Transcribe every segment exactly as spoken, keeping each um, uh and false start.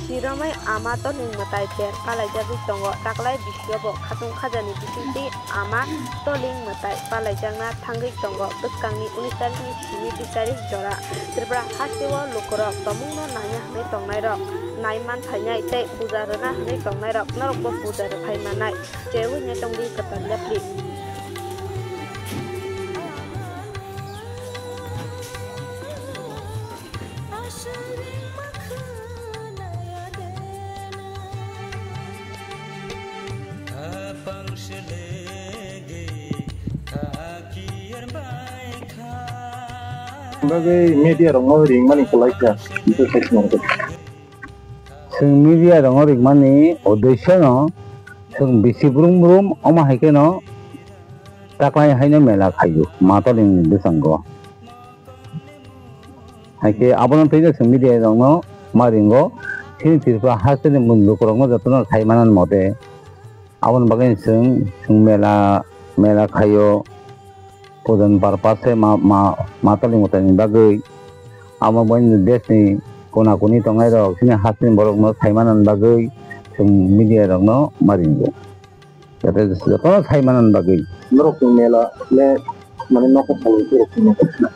Siromwi ama toling mwtai ter palaijagwi tongo. Taklai bisio bo khatung khajani bisingtwi ama toling mwtai palaijakna thangwi tongo. Bwskangni unis tarikni simi bis tarik jora Tripura hasteo lukurok tomungno naiya hwnwi tongnairok nai man phainai tei puja rwna hwnwi tongnairok norokbo puja rwphai mannai. Cheui ne tongdi kwtal yapri. Bagwi media rokno ringmani kwlaikha, bwsai swnamjak. Chwng media rokno ringmani uddesyo no chwng bisi brum brum omo hai kheno taklai haino mela khaio, ma toling bwskango. Hai khe abono twi chwng media rokno ma ringo, chini Tripura hasteni mung lukurokno jotono khai manani mote. Aboni bagwi chwng, chwng mela, mela khaio, pujan purpose se ma, ma, ma toling mwtaini bagwi. Amo bini desni kona koni tongnairok, chini hasteni borokno sai manani bagwi chwng media rokno ma ringo. Jate jotono sai manani bagwi. Norokni mela le, mane, nokha salni borokni mela.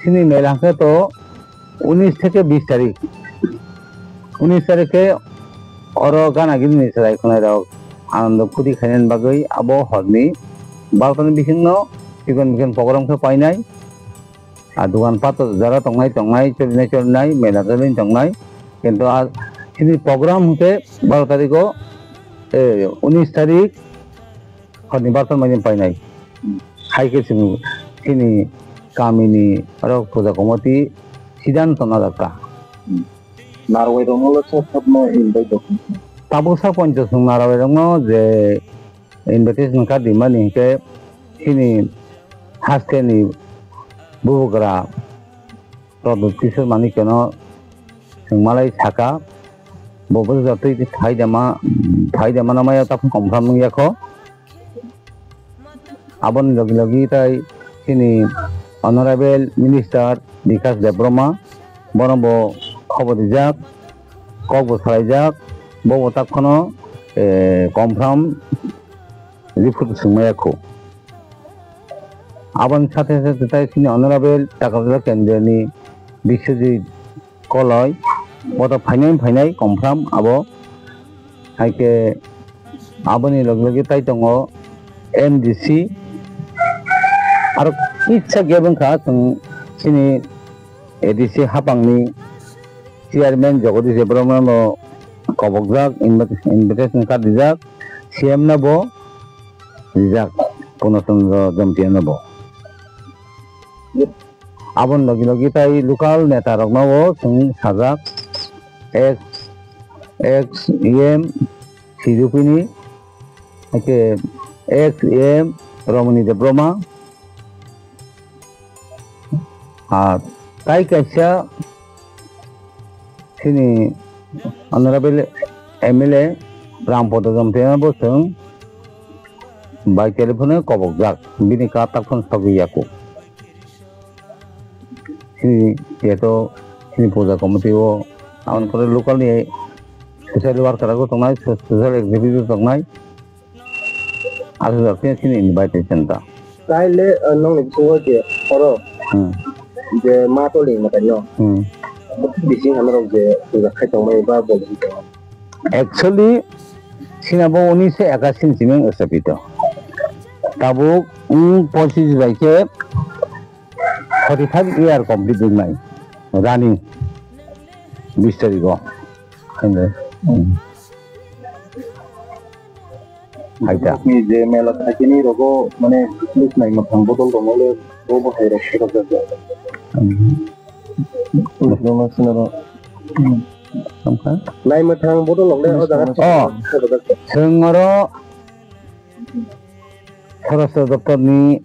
Chini mela hwnkhe to unis theke bis tarik. Unis tarik khe oro gana gini ni chwrai khwnairok anando phuti khainani bagwi abo horni barota ni bisingno chikon mikon program khe painai. A dogan pato jora tongnai tongnai, cholinai cholinai, mela cholinai tongnai. Kintu a chini program hwnkhe baro tarikh o, eh, unis tarik horni barota ni bagwi painai. Hai khe chwng chini kamini oro puja committee siddhanto najak kha. Narwai rokno le sab sabno invite rok. Tabuk sa poncho chwng narwai rokno je invitation card rimani hinkhe chini hasteni bubagra Pradyut Kishore Manikya no chwng malai saka, bo bwsajak twi phaidama, phaidama no maya takhuk confirm wngya kho. Aboni logi logi tai chini Honorable Minister Bikash Debbarma, bono bo khobor rijak, kok bo salaijak, bo bo tak phano, eh, confirm report swngmaya kho. Aboni sathe sathe tai chini Honorable Takarjala Kendroni Biswajit Koloi, bo to phainai phainai confirm abo. Hai khe aboni logi logi tai tongo M D C, aro kisa gap wngkha chwng chini A D C hapangni chairman Jagadish Debbarma no kobokjak, invit-, invitation card rijak, C M no bo rijak, Purna Chandra Jamtia no bo. Aboni logi logi tai local neta rokno bo chwng sajak, ex, ex E M Sirupini, hai khe ex E M Romoni Debbarma, ah, tai kaisa chini Honorable M L A Rampada Jamtia bo chwng bai telephone kobokjak, bini katak phone sogwi yaku. Chini jeto chini puja committee o, aboni pore local ni social worker rok tongnai, so-, social activity tongnai, aswk jak chini invitation ta. Taile, uh, nongni bisingo je oro Hmm. je ma toli mwtai no. Hmm. Bising hamrok je puja khai tongmani ba bol. Actually, chini bo unisho ekashi ni simi wngwi stapito. Tabuk, um, pochis bai khe forty five year complete wngnai running bis tarikh o. Hwnwi. Hmm. Hai ta. Ni je mela thakini rogo mane bwsnai mwthang bodol rok le bo bo hai rok se rok. Hmm. Bwsnai ma sinaro. Hmm. Tongkha. Nai mwthang bodol rok le o jaga. Oh. Chwng oro Swarashtra doptor ni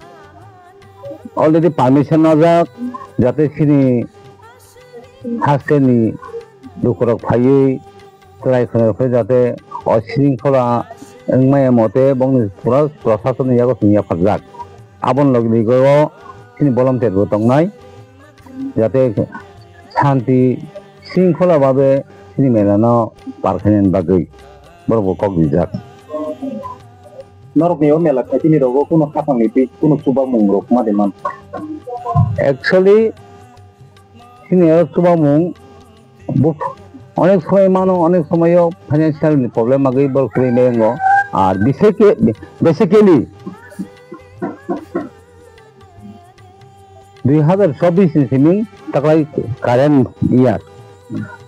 already permission najak, jate chini haste ni lukurok phaiwi chwrai khwnai rok phai jate o shringkhola wngmaya mote bongni pura prashason ni yago chwng yapharjak. Aboni logi logi o chini volunteer bo tongnai, jate shanti shringkhola babe chini mela no par khainani bagwi borok bo kok rijak. Norokni o mela khaitini rogo kunu hapangni twi kunu chubamung rok ma de man? Actually, chini o chubamung bo onek somoi mano, onek somoi o financial ni problem bagwi borok kwrwi maya wngo. Ar biseke-, basically, dui hazar chobbish ni siming taklai current year.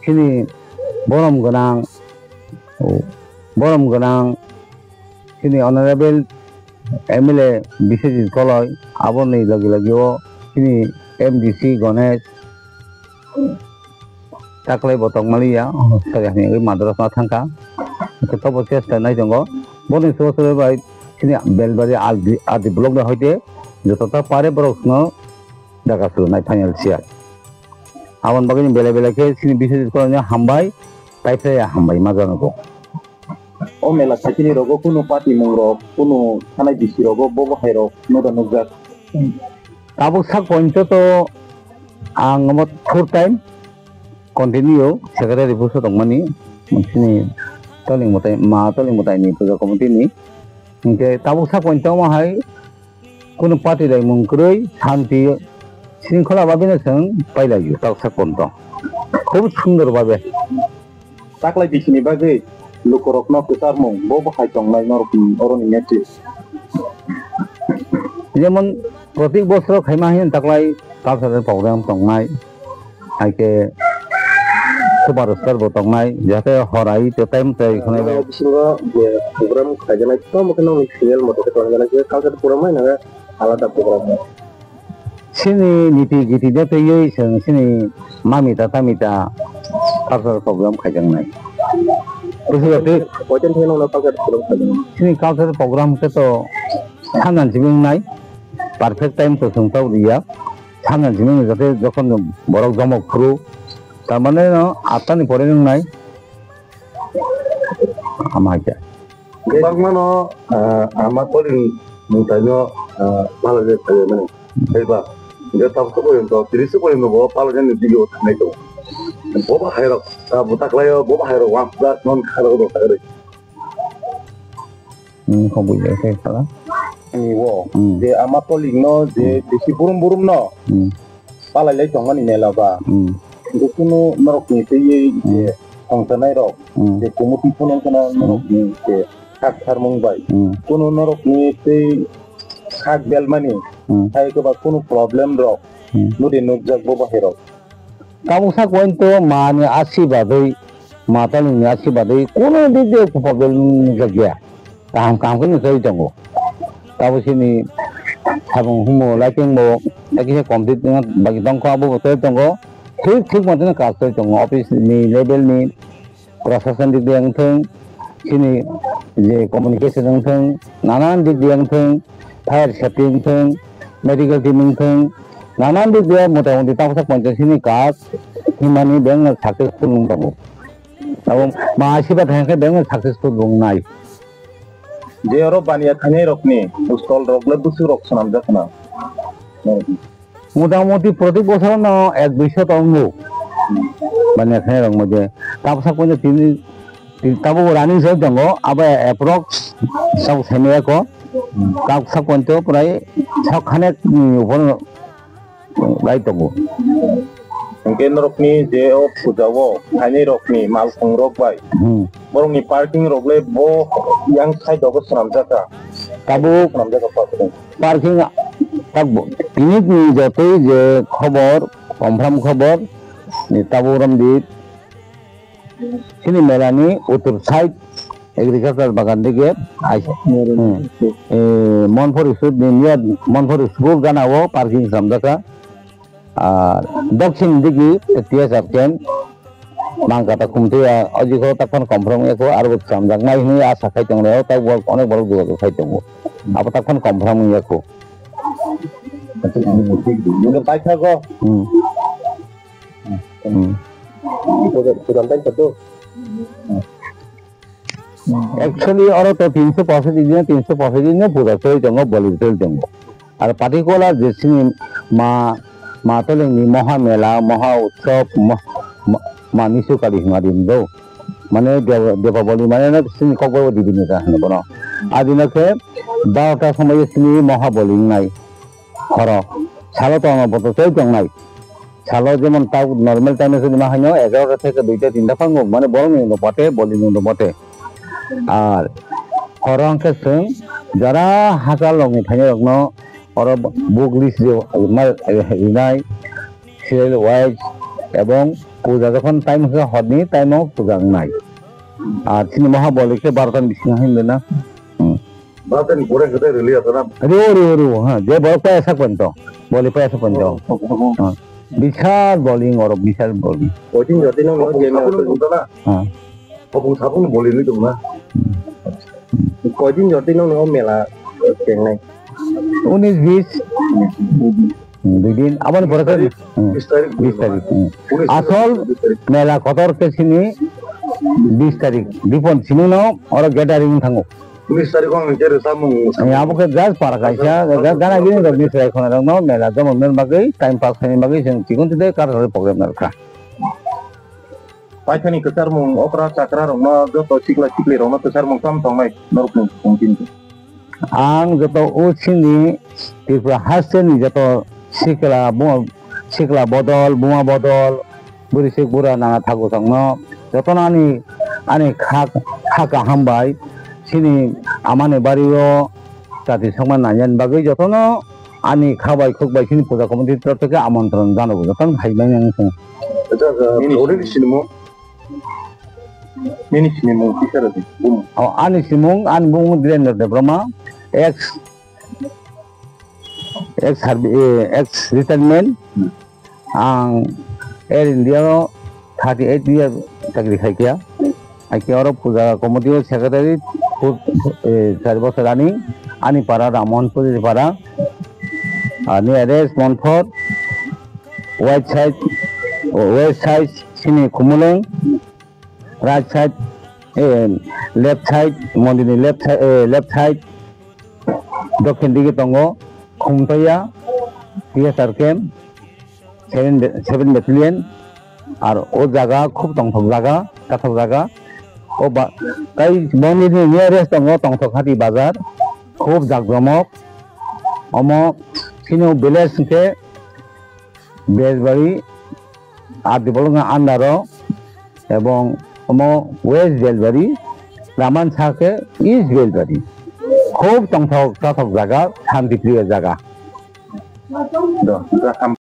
Chini borom gwnang, borom gwnang, chini honorable M L A Biswajit Koloi, aboni logi logi o chini M D C Ganesh, taklai bo tongmaliya, sari hamya wngwi madras ma thangkha. Hwnkhe tobo chesta nai tongo. Boni chubachu bai chini Belbari R D, R D block ni hoite jotota pare borok no jaga swrwngnai final chair. Aboni bagwi belai belai khe chini Biswajit Koloi no hambai, tai phe hambai ma jano bo. O mela khaitini rogo kunu party mung rok, kunu thanai bisi rogo bo bo hai rok no da nukjak. Tabuk sak pointo to ang omo full time continue secretary buso tongmani, chini toling mwtai, ma toling mwtai ni puja committee ni. Hinkhe tabuk sak pointo omo hai kunu party daimung kwrwi, shanti shringkhola babe no chwng pailaiyo, tabuk sak pointo khub sundor babe. Taklai bisini bagwi lukurokno kwcharmung bo bo hai tongnai norokni oroni message? Jemon, protik bosoro khaima hino taklai cultural program tongnai, hai khe super star bo tongnai, jate horai to time tei khwnai. Bisingo je program khaijaknai, tamo khe nokni serial moto khe tonjaknai, je cultural program hai nangkhe alada program. Chini niti giti de twiwi chwng chini mami ta tami ta cultural program khaijaknai. Bujiba twi? Koitan thai nokno cultural program khaijaknai? Chini cultural program khe to sanjani simi wngnai, perfect time to chwng tabuk riya. Sanjani simi wngwi jate jokhon borok jomok phuru, tar mane no atta ni pore wngnai. Ama khe. Bangmano, ah, ama toling mwtaino, ah, palaijak khaimani. Haiba, je tabuk porjonto, tris porjonto bo palaijani video thangnai tongo. Bo ba hairok, ah, bo taklaio, bo ba hairok, wang pla non kharok rok kharok. Hmm, kok bujai khe khala. Ani wo, Hmm. je ama toling no, je Hmm. bisi burum burum no. Hmm. Palai lai tongmani mela ba. Hmm. Bo kunu norok ni twi Hmm. je thongsanai rok, Hmm. je kumuti phunuk kheno norok Hmm. ni je kak tharmung bai. Hmm. Kunu norok ni twi kak belmani Hmm. hai khe ba kunu problem rok Hmm. nudi nukjak bo bahai rok. Tabuk sak pointo mani asibadwi, ma talingni asibadwi kunu dik de problem nukjakya. Kaham kaham khe nukjagwi tongo. Tabuk sini sabung humo lighting bo ekisa complete wngna bagwi tongkho, abo bo tei tongo. Thik thik motono kaam tei tongo, office ni level ni, Prashasan dik de wngthung, chini je communication wngthung, nanan dik de wngthung, fire safety wngthung, medical team wngthung, nanan dik de motamuti tabuksa ponchas ni kaam himani beng no successful wng tongo. Abo ma asiba thang khe beng no successful wngnai. Je oro baniya thangnai rokni stall rok le bwswk rok swnamjak khna. Motamuti protik bosorono ek duiso tongo. Baniya khainai rok moje. Tabuk sak pointo tini, tini tabuk running se tongo. Abo approx tabuk saimaya ko. Tabuk sak pointo prai sok khanek ni upor lai tongo. Hwnkhe norokni je o puja o khainai rokni malkhung rok bai. Hmm. Borokni parking rok le bo yang side o swnamjak kha. Tabuk Swnamjak kha parking. Parking tak bo. Tini ni jotoi je khobor, confirm khobor ni tabuk romdi. Chini mela ni uttor side agriculture bagan dige ai. Hmm. Eh, Monfor School ni niya Monfor School gana o parking swnamjak kha. Ar doksin digi T S R camp. Mangkata khumtwi ya, o jikho takhon confirm ya kho, aro bo chamjaknai hwnwi asa khai tongo, tak bo onek borok jogajog khai tongo. Abo takhon confirm ya kho. Nungkhe paithago. Hmm. Hmm. Puja, puja paithago. Actually, oro to tinso poisotti din, tinso poisotti din puja choli tongo, boli choli tongo. Ar particular je chini ma, ma tolingni moha mela, moha utsob, mo-, mo-, ma nisu kali hwnma di do. Mane Dev-, Depaboli mane no chini kokborok bo dibini da hwno bono. Adino khe barota somoi chini Mohaboli wngnai horo. Salo tongma boto tei tongnai. Salo jemon ta normal time se ma haino egarota theke duita tinta phango mane borok ni mote boli ni mote. Ar horo hwnkhe chwng jara hachal rok ni phainai rok no oro buglis rinai. Serial wise ebong puja jokhon time hwnkhe horni time o puja wngnai. Ar chini Mahabali khe barota ni bisingo hinwi na. Hmm. Barota ni pore hwnkhe rwliya to na? Rwo, rwo, rwo, ha, je borok paya sak panto. Boli paya sak panto. Oh, oh, oh. Ha. Bisal boli ngorok, bisal boli. Koitin jotino no je mela. Ha. Hopung sapung boli ni tong na. Koitin jotino no mela kengnai. Unis bis. Hmm, dui din, aboni pore khe, bis tarik, hmm, bis tarik, hmm. Asol mela kotor khe sini bis tarik, bipon sini no oro gathering wng thango. Unis tarik o ang khe rwchapmung. Eh, abo khe just para kaisa, just gana gini rok ni chwrai khona rok no mela jomon bagwi, time pass khaina bagwi chwng chikon chide cultural program narwkha. Paithani kwcharmung okra chakra rokno joto sikla sikli rokno kwcharmung tamo tongnai norokni pungtini. Ang joto o chini Tripura hasteni joto sikla buma, sikla bodol, buma bodol, bwrwi sik bura nana thagu songno jotono ani, ani kha, kha kaham bai chini amani bario chati songma naiyan bagwi jotono ani kha bai khuk bai chini puja committee ni torop theke amontron janago jotono hai manya wng thung. Acha, acha, nini sinimung? Nini sinimung kisa rwdi, bumung. O, ani simung, ani bumung Dhirendra Debbarma, ex, ex servi-, eh, ex retirement. Hmm. Ang Air India o thirty eight year chakri khaikha. Haikhe oro puja committee o secretary, pu-, eh, char bosor ani, ani para Rammohon Puri para, ani address Monfor, west side, west side, sini Khumulwng, right side, eh, left side, mondirni left side, eh, left side, dokhin digi tongo, Khumtoya, T S R camp, seven, seven battalion, ar o jaga khub tongthok jaga, kathok jaga. O ba-, tai mondirni nearest tongo Tongthok Hati bazar, khub jakjomok. Omo chini village hwnkhe Bejbari, R D block ni under o, ebong omo West Belbari, Raman sa khe East Belbari. Khub tongthok chathok jaga, shanti priyo jaga. Do, do, ham.